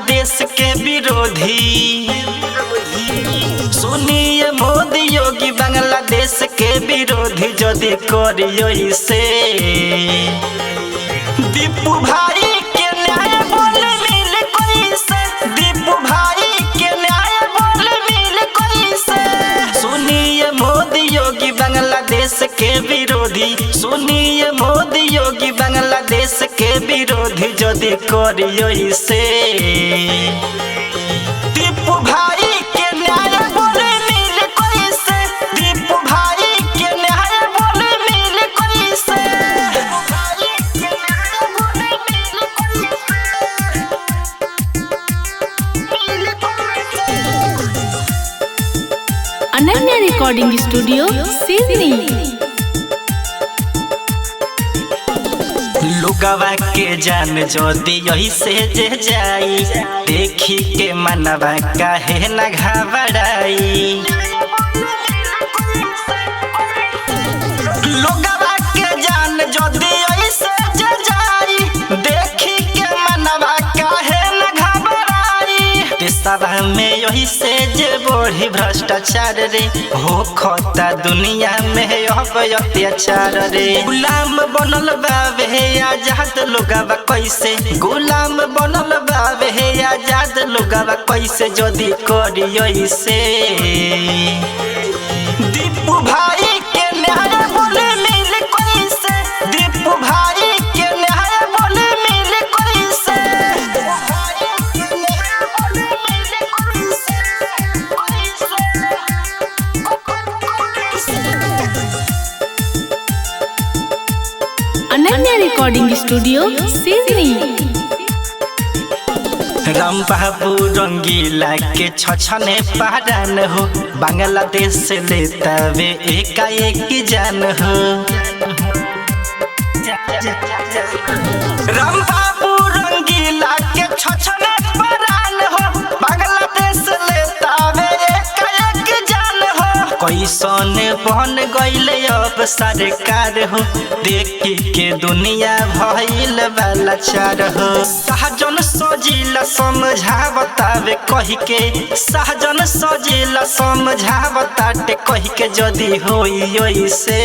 बांग्लादेश के विरोधी। सुनिए मोदी योगी बांग्लादेश के विरोधी जदि करियो से दीपू भाई के न्याय बोल मिल कैसे, दीपू भाई के न्याय बोल मिल कैसे। सुनिए मोदी योगी बांग्लादेश के विरोधी, सुनिए मोदी योगी बांग्लादेश के विरोधी जदि करियो से दीपू भाई के न्याय बोल मिल कैसे, दीपू भाई के न्याय बोल मिल कैसे। Ananya recording studio Sydney. लुगवा के जान जदि यही से जे जाई, देखी के मनवा काहे न घबराई। लुगवा के जान जदि यही से जे जाई, देखी के मनवा काहे न घबराई। देशवा में यही से जे बढ़ी भ्रष्टाचार रे, हो खता दुनिया में अब अत्याचार रे। गुलाम बनल बावे आजाद लोगवा कैसे, गुलाम बनल बावे आजाद लोगवा कैसे जदि करियो से दीपू भाई के न्याय बोल मिल कैसे, दीपू भाई के न्याय बोल मिल कैसे। Ananya recording studio Sydney. Ram Babu Rangila के छछने पारान हो, बांग्लादेश से लेता वे एकाएक जान हो। राम बाबू रंगीला के छछने पारान हो, बांग्लादेश लेता वे एकाएक जान हो। कैसन बन गइले अब सरकार हो, देखी के दुनिया भइल वाला चार हो। सहजन सजिला समझावतावे कही के, सहजन सजिला समझावताटे कही के जदि होई से।